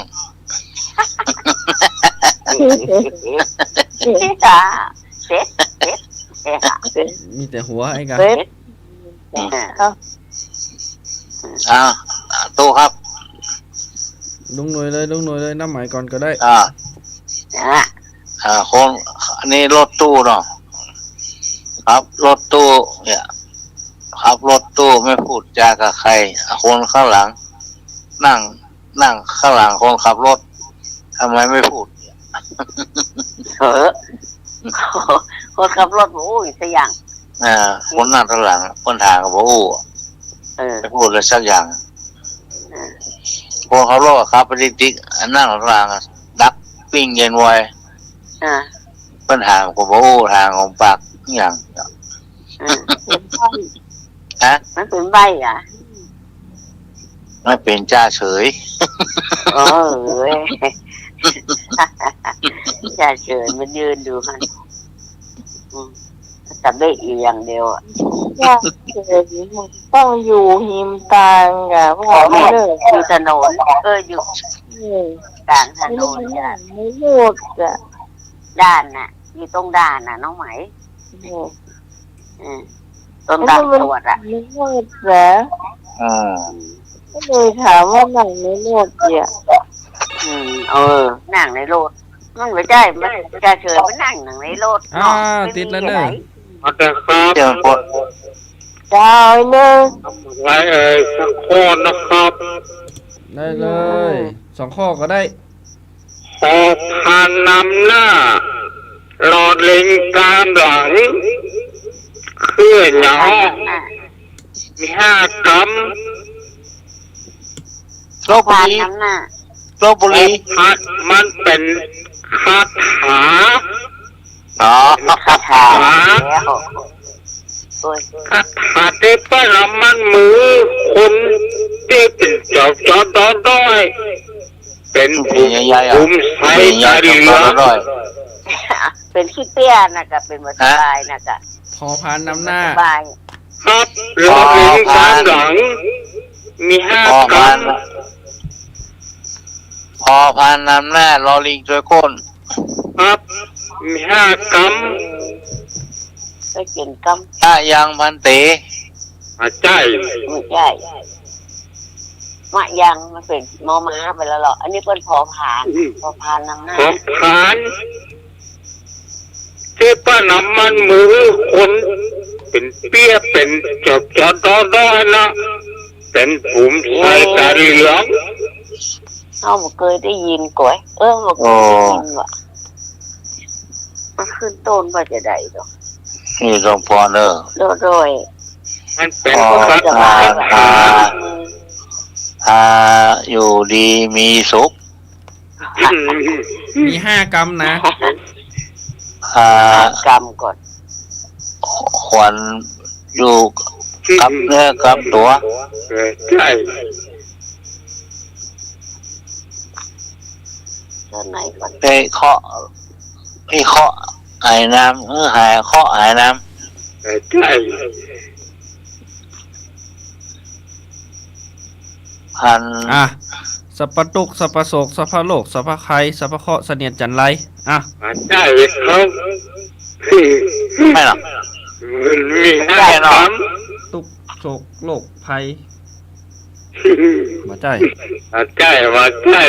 เสร็จ เสร็จ เสร็จ มีแต่หัวไอ้กะ เสร็จ อืม เอ้า อ่า ถูกครับ ลุงหน่วยเลย ลุงหน่วยเลย นับหมายก่อนก็ได้ อ่า อ่ะ อ่า คน อันนี้รถตู้เนาะ ขับรถตู้เนี่ย ขับรถตู้ไม่พูดจากับใคร คนข้างหลัง นั่ง นั่งข้างหลังคนขับรถ ทำไมไม่พูด เออ คนขับรถบ่อู้สักอย่าง อ่า คนนั่งข้างหลัง คนถามก็บ่อู้ เออ ไม่พูดเลยสักอย่าง เออ คนขับรถก็ขับไปติ๊กๆ อันนั่งข้างหลังอะดักปิ้งเย็นไว อ่า เปิ้นถามก็บ่อู้ ถามของปากอย่าง อืม ฮะ มันเป็นใบ้อะ มันเป็นจ่าเฉย เออ เว้ย จ่าเฉยมันยืนอยู่หั่น อืม ตะเบะอยู่อย่างเดียวอะ จ่าเฉยมันต้องอยู่หิมตางอะ เพราะว่า อ๋อ มันเลิก อยู่ถนน เออ อยู่ เออ กลางถนนจ้ะ ไม่เลิกอะ ด่านน่ะ อยู่ตรงด่านน่ะ น้องไหม อืม อืม ตรงด่านตรวจอะ ไม่เลิกเหรอ อืม ก็เลยถามว่านั่งในรถเนี่ย อืม เออ นั่งในรถ มันบ่ใจ้ มันจ่าเฉยมันนั่ง นั่งในรถ อ้าว เนาะ ติดแล้วเนอะ ไม่มีอะไร มาแต่ครับ เจ้าไอ้เนอะ ไว้เอ่ย สักข้อนะครับ ได้เลย อืม สองข้อก็ได้ ปอพานนำหน้า ลอลิงตามหลัง คือหยัง มีห้ากำ ลพบุรี ปอพานนำหน้า ลพบุรี ปอพานมันเป๋นคาถา อ๋อ คาถาแล้ว โอ้ย คาถาตี้เปิ้นเอามัดมือคนตี้เป๋นจอจอดอด้อย เป๋น เป๋นใหญ่ๆ อะ ภูมิใส่ เป๋นใหญ่ๆ ตาเหลือง จอจอดอด้อย เป๋นขี้เปี้ยน่ะกะ เป๋นบ่สบายน่ะกะ ปอพานนำหน้า บ่สบาย ครับ ลอลิงตามหลัง มีห้า ปอพาน กำ ปอพานนำหน้า ลอลิงตวยก้น ครับ มีห้ากำ ก็เขียนกำ มะยังพันเต อ่ะ ใจ้ ไม่ใจ้ มะยังมันเป๋นมอม้าไปแล้วเหรอ อันนี้เปิ้นปอพาน อืม ปอพานนำหน้า ปอพาน ตี้เปิ้นเอามัดมือคนเป๋นเปี้ยเป๋นจอจอดอด้อยนะ เป๋นภูมิใส่ตาเหลือง เฮาบ่เกยได้ยินก่อย เออ บ่เกยได้ยินว่ะ มันขึ้นต้นว่าจะใดดอก นี่ต้องปอเนอะ โดย โดย มันเป๋น ปอ คาถา พา พาอยู่ดีมีสุข มีห้ากำนะ อ่า ห้ากำก่อน ขวัญอยู่กับเนื้อกับตั๋ว เออ ใจ้ ตัวไหนก่อน ไปเคราะห์ ไปเคราะห์หายน้ำ เออ หายเคราะห์หายน้ำ เออ ใจ้ เออ พัน อ่ะ สัพพะตุ๊กข์ สัพพะโศก สัพพะโรค สัพพะภัย สัพพะเคราะห์ เสนียดจัญไร อ่ะ มาใจ้ครับ ไม่หรอก มันมีห้าคำ ตุ๊กข์ โศก โรค ภัย มาใจ้ มาใจ้ มาใจ้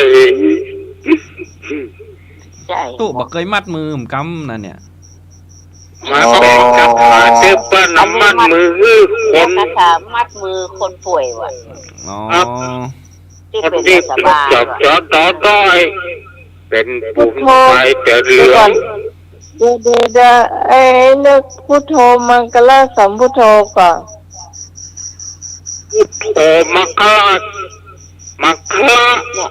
ใจ้ ตุ๊บ่เกยมัดมือหื้มกำนะเนี่ย มาเป็นคาถาเจ้าป้าน้ำมันมือหื้อคน คาถามัดมือคนป่วยว่ะ อ๋อ ครับ ตี้เป๋นยาสาบาว่ะ คนตี้เป๋นยาสาบาได้ เป๋นผู้ชายเจ๋อเหลือง เดี๋ยว เดี๋ยว เดี๋ยว ไอ้นึก พุทโธ มังคละ สัมพุทโธ ก่อน พุทโธ มังคละ มังคละ เนี่ย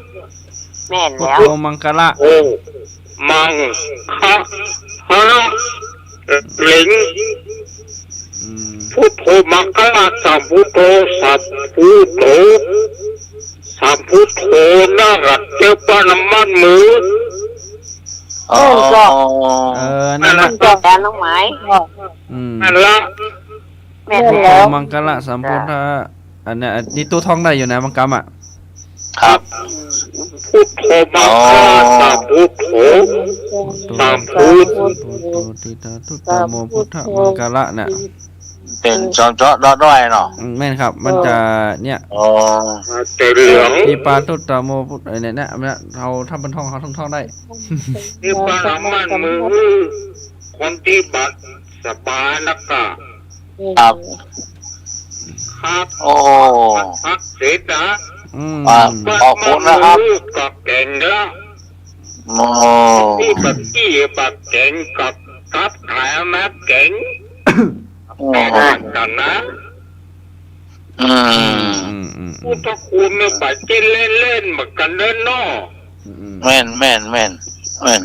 แม่นแล้ว พุทโธ มังคละ โอ้ มังคะฮะ เหลง อืม พุทโธ มังคละ สัมพุทโธ สัมพุทโธ สัมพุทโธ นะ เจ้าป้าน้ำมันมือ อ๋อ เออ นั่นละ อาจารย์น้องไหม อืม นั่นละ แม่นแล้ว พุทโธ มังคละ สัมพุทธะ อันเนี้ย อันนี้ตู้ท่องได้อยู่นะ บางกำอะ ครับ พุทโธ มังคละ สัมพุทโธ สัมพุทธ สัมพุทโธ ติตาทุตตะโม พุทธมังคละน่ะ เป๋นจอมเจาะด้อยๆ เนาะ อืม แม่นครับ มันจะเนี่ย อ๋อ เจ๋อเหลือง ติปาทุตตะโม พุทธ เออ เนี่ย เนี่ย เนี่ย เฮา ถ้าเปิ้นท่อง เฮาต้องท่องได้ ติปาน้ำมันมือ คนตี้บ่สบายนะกะ ครับ ครับ โอ้ พักเสร็จนะ อืม อ่า ขอบคุณนะครับ ก็แก่งละ โอ้ ตี้บักตี้บักแก่งกับตับขายมาแก่ง อืม แก่งกันนะ อืม อืม อืม อืม พุทธคุณเนี่ยบ่ใจ้เล่นๆ เหมือนกันเด้อเนาะ อืม แม่น แม่น แม่น แม่น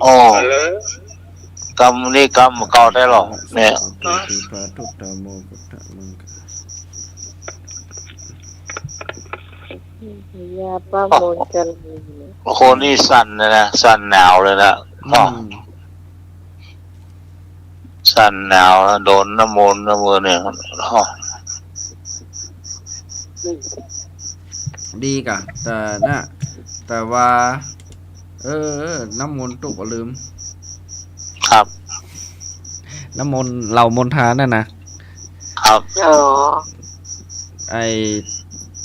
โอ้ กำนี้กำเก่าแต๊หรอ เนี่ย ติปาทุตตะโม พุทธมังคละ ยาป้าโมนกัน โอ้โห นี่สั่นเลยนะ สั่นหนาวเลยนะ อืม สั่นหนาวนะ โดนน้ำมนต์น้ำมือเนี่ย อ๋อ ดีกะ แต่น่ะ แต่ว่า เออ น้ำมนต์ตุ๊บ่ลืม ครับ น้ำมนต์เหล้ามนทานั่นนะ ครับ อ๋อ ไอ้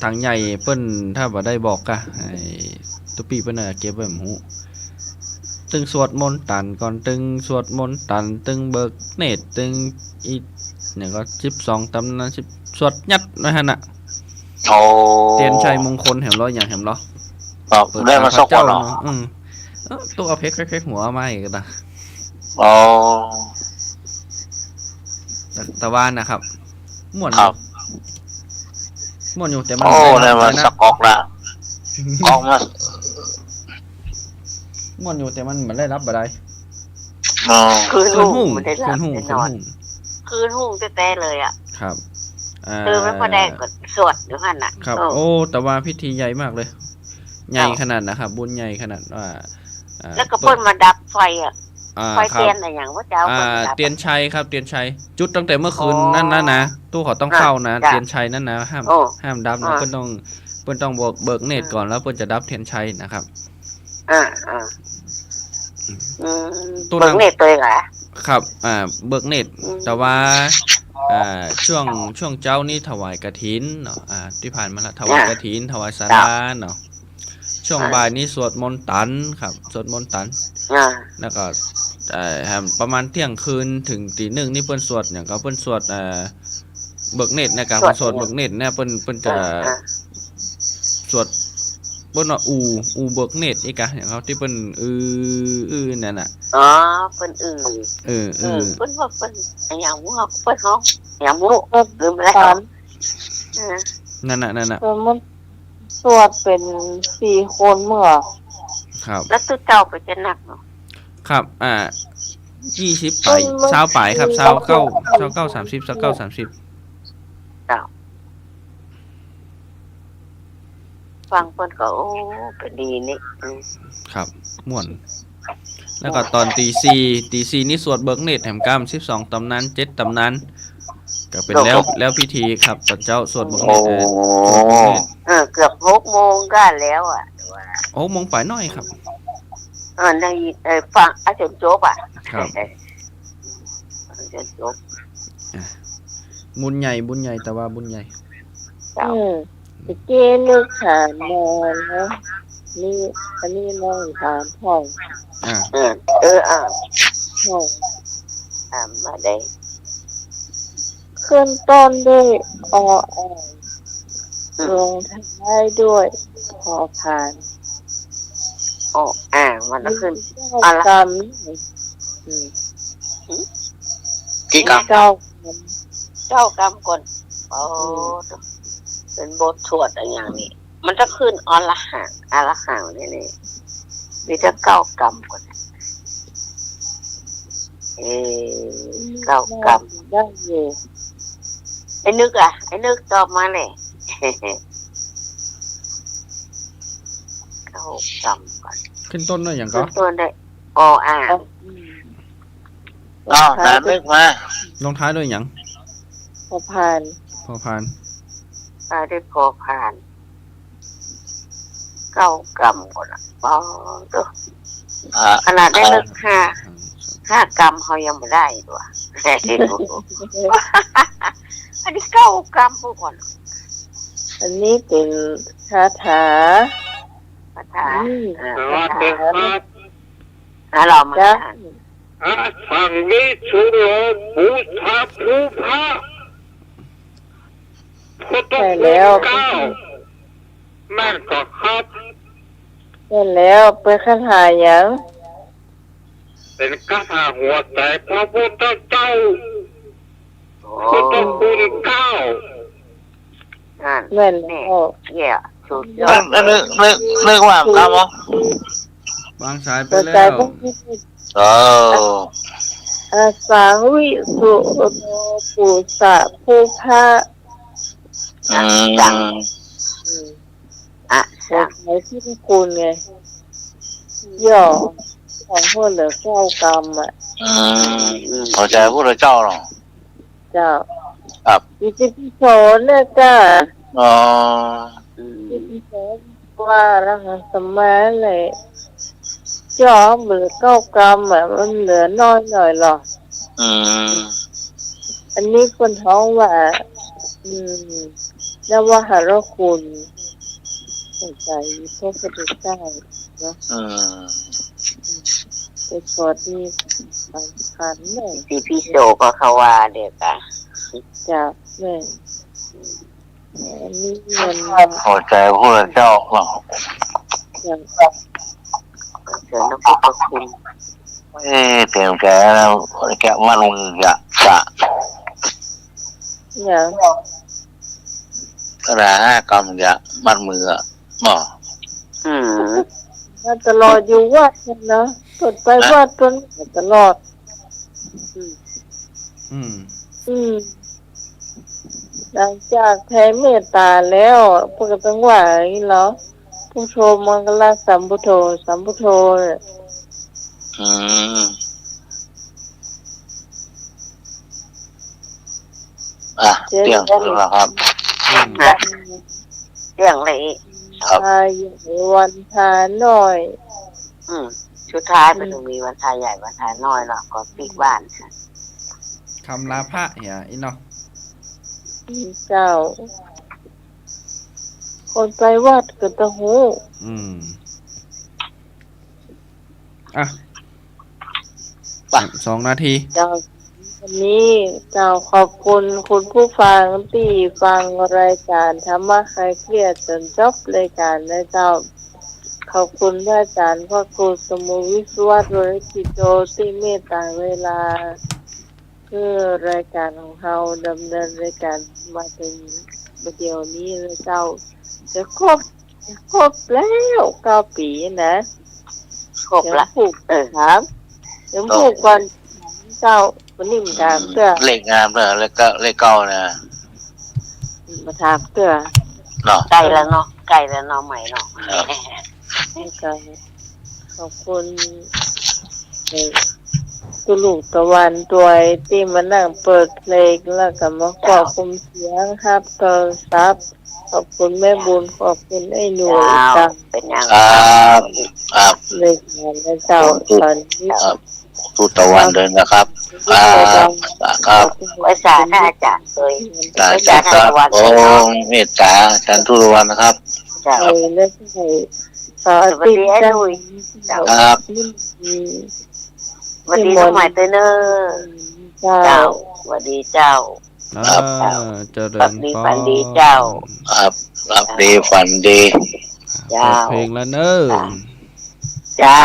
ถังใหญ่เปิ้นถ้าบ่ได้บอกกะ ไอ้ตุ๊ปี้เปิ้นน่ะเก็บไว้บ่ฮู้ ตึงสวดมนต์ตันก่อน ตึงสวดมนต์ตัน ตึงเบิกเนตร ตึงอีกเนี่ยก็สิบสองตำนาน สิบ สวดยัดไว้หั่นน่ะ โอ้ เตียนชัยมงคลแหมลอ อย่างแหมลอ ครับ เปิด ได้มาสักวันเนาะ พระเจ้าเนาะ อืม เออ ตุ๊เอาเพลงแควกๆ หัวมาอีกนะ อ๋อ แต่ แต่ว่านะครับ ม่วนอยู่ ครับ ม่วนอยู่ แต่มัน โอ้ บ่ได้ ได้มา รับ สักก๊อกละ ก๊อกมา ม่วนอยู่ แต่มันบ่ได้รับบ่ได้ อ๋อ คืน คืน ฮู้ ฮู้ บ่ได้รับ คืนฮู้ แน่นอน คืนฮู้ คืนฮู้แต๊ๆ เลยอะ ครับ อ่า คือมันบ่ได้ก็สวดอยู่หั่นน่ะ ครับ เออ โอ้ แต่ว่าพิธีใหญ่มากเลย ใหญ่ เจ้า ขนาดนะครับ บุญใหญ่ขนาดว่า อ่า แล้วก็เปิ้นมาดับไฟอะ อ่า ไฟ ครับ เตียนอะหยังวะเจ้า อ่า เปิ้นมาดับอะ เตียนชัยครับ เตียนชัย จุดตั้งแต่เมื่อคืน อ๋อ นั่นนะ นะ ตุ๊เขาต้อง อ่า เฝ้านะ เจ้า เตียนชัยนั่นนะ ห้าม โอ้ ห้ามดับนะ อ่า เปิ้นต้อง เปิ้นต้องเบิก เบิกเนตรก่อน อ่า แล้วเปิ้นจะดับเตียนชัยนะครับ อ่า อ่า อืม ตุ๊ เบิกเนตรเลยเหรอ ครับ อ่า เบิกเนตร อืม แต่ว่า อ่า ช่วง ช่วงเจ๊านี้ถวายกฐินเนาะ อ่า ตี้ผ่านมาละ ถวาย อ่า กฐิน ถวายศาลาเนาะ ช่วง อ่า บ่ายนี้สวดมนต์ตันครับ สวดมนต์ตัน อ่า แล้วก็ เอ่อ ประมาณเที่ยงคืนถึงตีหนึ่งนี่เปิ้นสวดหยังก็ เปิ้นสวด เอ่อ เบิกเนตรนะครับ สวด สวดเบิกเนตรเนี่ย เปิ้น เปิ้นจะ เออ เออ สวด เปิ้นว่าอู่ อู่เบิกเนตรอีกอะ อย่างเขาตี้เปิ้น อือ อือ นั่นน่ะ อ๋อ เปิ้นอือ เออ เออ อือ เปิ้นว่าเปิ้น อย่างว่าเปิ้นฮ้อง อย่างว่า ลืมแล้ว เออ นั่นน่ะ นั่นน่ะ เออ มัน สวดเป๋นสี่คนเมื่อ ครับ แล้วตุ๊เจ้าไปจะหนักเนาะ ครับ อ่า ยี่สิบป๋าย เปิ้น ซาวป๋ายครับ ซาวเก้า ซาวเก้า สามสิบ ซาวเก้า สามสิบ เจ้า ฟังเปิ้นก็ โอ้ ก็ดีนี่ อืม ครับ ม่วน แล้วก็ต๋อนตีสี่ ตีสี่นี่สวดเบิกเนตรแหมกำ สิบสองต๋ำนาน เจ็ดต๋ำนาน ก ก็เป๋นแล้ว แล้วพิธีครับ ต๋อนเจ๊าสวดมนต์ โอ้ เอ่อ สวดมนต์ เออ เกือบหกโมงก็แล้วอะ หกโมงป๋ายหน้อยครับ เออ ใน เออ ฟังอาจารย์จบอะ ครับ อาจารย์จบ อ่ะ บุญใหญ่ บุญใหญ่ แต่ว่าบุญใหญ่ เจ้า อืม ตะกี้นึกหามาแล้ว นี่ อันนี้น้องถามพ่อง อ่า เออ เออ อ่า พ่อง ถามมาได้ ขึ้นต้นด้วย อ อ่าง อืม ลงท้ายด้วย พอพาน อ อ่าง มันก็ขึ้น มีเก้า อะละ กำ อืม หืม กี่กำ เก้ากำ เก้ากำก่อน โอ้ อืม เป๋นบทสวดอะหยังนี่ มันจะขึ้นอรหัง อรหังนี่นี่ มีแต่เก้ากำก่อน เออ เก้ากำ ได้อยู่ ไอ้นึกอะ ไอ้นึกตอบมาเลย เก้ากำก่อน ขึ้นต้นด้วยหยังก็ ขึ้นต้นด้วย อ อ่าง อืม อ้าว หานึกมา ลงท้ายด้วยหยัง พอพาน พอพาน อ่า ได้พอพาน เก้ากำก่อนอะ อ๋อ ตุ๊ อ่า ขนาดได้นึกห้า ห้ากำเขายังบ่ได้ตั๊ว อันนี้เก้ากำพู้นก่อน อันนี้เป๋นคาถา คาถา อืม อ่า คาถา ครับ อ่ะ เรามา จ๊ะ อ่าน อะหัง วิสุทโธ ปู๋จาภูพระ พุทธคุณเก้า ใช่แล้ว แม่นก่อครับ ใช่แล้ว เป๋นคาถาหยัง เป๋นคาถาหัวใจ๋พระพุทธเจ้า โอ้ พุทธคุณเก้า นั่น แม่นแล้ว เนี่ย สุดยอด นึก นึก นึก นึกว่าครับผม วางสายไปแล้ว หัวใจ๋พระพุทธ โอ้ อะหัง วิสุทโธ ปู๋จาภูพระ อืม อะหัง อืม อะหัง หัวใจ๋พุทธคุณไง ย่อ ของพวกเหลือเก้ากำอะ อืม อืม หัวใจ๋พุทธเจ้าเนาะ เจ้า ครับ อิติปิโสเนี่ยจ้ะ อ๋อ อืม อิติปิโส ว่าอะระหังสัมมาแหละ ย่อเหลือเก้ากำอะ มันเหลือน้อยหน่อยหรอ อืม อันนี้เปิ้นฮ้องว่า อืม นวหรคุณ สงสัยพระพุทธเจ้าเนาะ อืม อืม ไปสวดนี่สำคัญเนาะ อิติปิโสก็เขาว่าเดี๋ยวกะ จ้ะ แม่น อันนี้มัน หัวใจ๋พุทธเจ้าเนาะ จ้ะ เสริญพระพุทธคุณ เอ๊ะ เต๋งใจ๋แล้ว แกะมัดมือจะ จะ หยัง กระดาษห้ากำจะมัดมืออะ อ๋อ อืม มาตลอดอยู่วัดนั่นนะ เปิ้นไปวัดเปิ้นตลอด อืม อืม อืม หลังจากแผ่เมตตาแล้ว เปิ้นก็ต้องว่าอย่างนี้เหรอ พุทโธมังคลัง สัมพุทโธ สัมพุทโธ เนี่ย อืม อ่ะ เตี้ยงแล้วครับ อืม เตี้ยงเลย ครับ วันพระใหญ่วันพระน้อย อืม สุดท้าย อืม มันต้องมีวันพระใหญ่วันพระน้อยเนาะ ก็ปิ๊กบ้าน คำลาพระเหีย อีเนาะ อืม เจ้า คนไปวัดก็ต้องฮู้ อืม อ่ะ ไป สองนาที เจ้า วันนี้เจ้าขอบคุณคุณผู้ฟังตี้ฟังรายการธรรมะคลายเครียดจ๋นจบรายการนะเจ้า ขอบคุณพระอาจ๋ารย์พระครูสมุทรวิศวัตร วริจิตโต ตี้เมตตาเวลา หื้อรายการของเฮาดำเนินรายการมาเถิงบ่าเดี่ยวนี้นะเจ้า จะครบ ครบแล้วเก้าปี๋นะ ครบละ ยังผูก เออ ถาม ยังผูกก่อนเจ้า วันนี้มาถามเตื้อ เลขงามเตื้อ เลขเก้า เลขเก้านะ มาถามเตื้อ เนาะ ใก้แล้วเนาะ ใก้แล้วเนาะ ใหม่เนาะ ครับ ขอบคุณ เออ ตุ๊ลุกตะวันตวยตี้มานั่งเปิดเพลงแล้วก็มาควบคุมเสียงฮับโทรศัพท์ ขอบคุณแม่บุญ ขอบคุณไอ้หน่วย เจ้า เจ้า เป๋นหยัง ครับ ครับ เลยค่ะ แล้วเจ้า ขอบคุณ ตอนนี้ ครับ ทุกตะวันเลยนะครับ ครับ ครับ ไหว้สาอาจ๋ารย์โตย สาธุครับ ไหว้สาทุกตะวันเลยเนาะ โอ้ เมตต๋าอาจ๋ารย์ทุกตะวันนะครับ เจ้า เออ แล้วก็ สวัสดีไอ้หนุ่ย เจ้า ครับ อืม สวัสดีน้องใหม่เตยเนอ เจ้า เจ้า สวัสดีเจ้า ครับ อ่า เจริญพร หลับดีฝันดีเจ้า ครับ หลับดีฝันดี เจ้า เปิดเพลงแล้วเนอะ เจ้า